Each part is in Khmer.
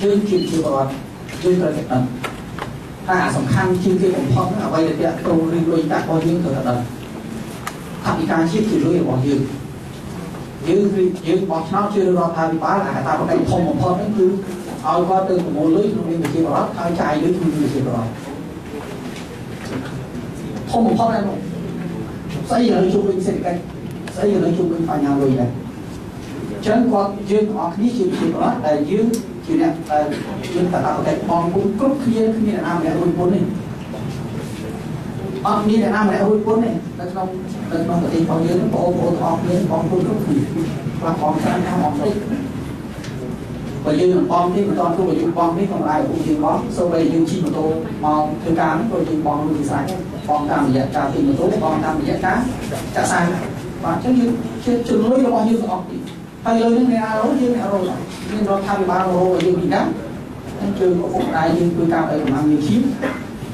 យើងជាប្រជាពលរដ្ឋយើងត្រូវតែដឹងតែអាសំខាន់ជាងគេបំផុតហ្នឹងអ្វីដែលតាក់ទងរឿងលុយកាក់របស់យើងត្រូវតែដឹងថវិកាជាតិជាលុយរបស់យើងយើងគឺយើងបោះឆ្នោតជឿរដ្ឋាភិបាលអាកតាបកិច្ចធំបំផុតហ្នឹងគឺឲ្យគាត់ទៅប្រមូលលុយក្នុងនាមប្រជាពលរដ្ឋហើយចាយលុយក្នុងនាមប្រជាពលរដ្ឋធំបំផុតហ្នឹងស្អីឥឡូវជុំវិញសេដ្ឋកិច្ចស្អីឥឡូវជុំវិញបញ្ហាលុយដែរអញ្ចឹងគាត់យើងទាំងអស់គ្នាជាប្រជាពលរដ្ឋដែលយើងជាអ្នកដែលយើងតតបកិច្ចបងពុនគ្រប់គ្នាគ្មានអ្នកណាម្នាក់រួចពន្ធទេអត់មានអ្នកណាម្នាក់រួចពន្ធទេនៅក្នុងប្រទេសរបស់យើងបងប្អូនទាំងអស់គ្នាបងពុនគ្រប់គ្នាខ្លះបងច្រើនខ្លះបងតិចបើយើងមិនបងទេមិនតគ្រប់អាយុបងនេះក៏មិនអាចឪពុកយើងបងសូម្បីយើងជិះម៉ូតូមកធ្វើការនេះក៏យើងបងលុយជាស្រេចបងតាមរយៈការទិញម៉ូតូបងតាមរយៈការចាក់សាំងបាទអញ្ចឹងយើងជាជំនួយរបស់យើងទាំងអស់គ្នាហើយលុយនេះអ្នកណារកយើងអ្នករកមានរដ្ឋាភិបាលរកឲ្យយើងពីណាអញ្ចឹងជើងឪពុកម្ដាយយើងធ្វើការឲ្យកម្លាំងយើងឈាម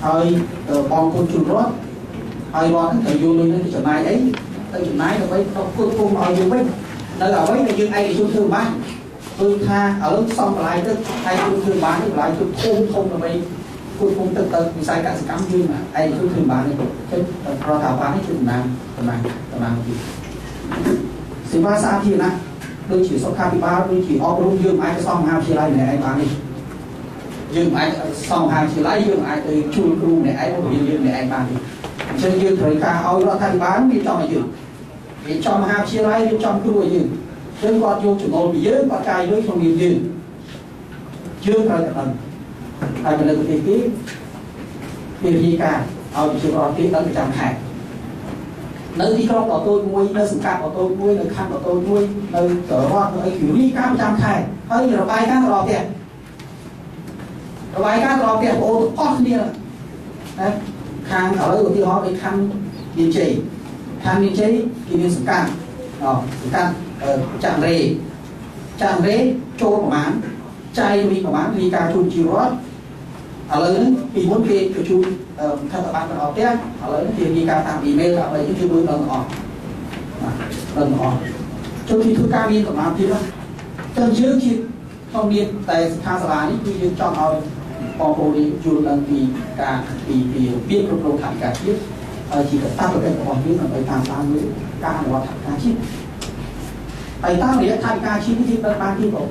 ហើយបងគុណជូនរដ្ឋហើយរដ្ឋហ្នឹងត្រូវយកលុយនេះទៅចំណាយអីទៅចំណាយដើម្បីផ្គត់ផ្គង់ឲ្យយើងវិញនៅអ្វីដែលយើងឯកជនធ្វើបានគឺថាឥឡូវសំបន្លាយទឹកឯកជនធ្វើបានបន្លាយទឹកធំធំដើម្បីគត់ផ្គង់ទឹកទៅវិស័យកសិកម្មយើងឯកជនធ្វើបានទេចឹងរដ្ឋាភិបាលនេះជាតំណាងតំណាងតំណាងទីសេវាសាធារណៈដូចជាសុខាភិបាលដូចជាអប់រំយើងអាចសង់មហាវិទ្យាល័យម្នាក់ឯងបាននេះយើងអាចសង់មហាវិទ្យាល័យយើងអាចទៅជួលគ្រូម្នាក់ឯងមកបង្រៀនយើងម្នាក់ឯងបានទេអញ្ចឹងយើងត្រូវការឲ្យរដ្ឋាភិបាលរៀបចំឲ្យយើងរៀបចំមហាវិទ្យាល័យរៀបចំគ្រូឲ្យយើងអញ្ចឹងគាត់យកចំណូលពីយើងគាត់ចាយលុយក្នុងនាមយើងយើងត្រូវតែដឹងហើយនៅប្រទេសគេគេរាយការណ៍ឲ្យប្រជាពលរដ្ឋគេដឹងប្រចាំខែនៅទីក្រុងដ៏តូចមួយនៅសង្កាត់ដ៏តូចមួយនៅខណ្ឌដ៏តូចមួយនៅរដ្ឋនៅអីគេរាយការណ៍ប្រចាំខែហើយរបាយការណ៍ទៅដល់ផ្ទះរបាយការណ៍ទៅដល់ផ្ទះបងប្អូនទាំងអស់គ្នាណាខាងឥឡូវឧទាហរណ៍ដូចខណ្ឌមានជ័យខណ្ឌមានជ័យគេមានសង្កាត់អសង្កាត់ចាក់រេចាក់រេចូលប្រមាណចាយលុយប្រមាណរាយការណ៍ជូនជីរដ្ឋឥឡូវហ្នឹងពីមុនគេបញ្ជូនខិត្តប័ណ្ណទៅដល់ផ្ទះឥឡូវគេរាយការណ៍តាមអ៊ីមែលតាមអីគឺមើលដល់ទាំងអស់បាទដល់ទាំងអស់ចូលទីធ្វើការមានកម្លាំងទៀតចឹងយើងជាក្នុងនាមតែសិក្ខាសាលានេះគឺយើងចង់ឲ្យបងប្អូននេះយល់ដឹងពីការពីពីរបៀបគ្រប់គ្រងថវិកាជាតិហើយជាកាតព្វកិច្ចរបស់យើងដើម្បីតាមដានមើលការអនុវត្តថវិកាជាតិហើយតាមរយៈថវិកាជាតិនេះយើងដឹងបានទៀតបង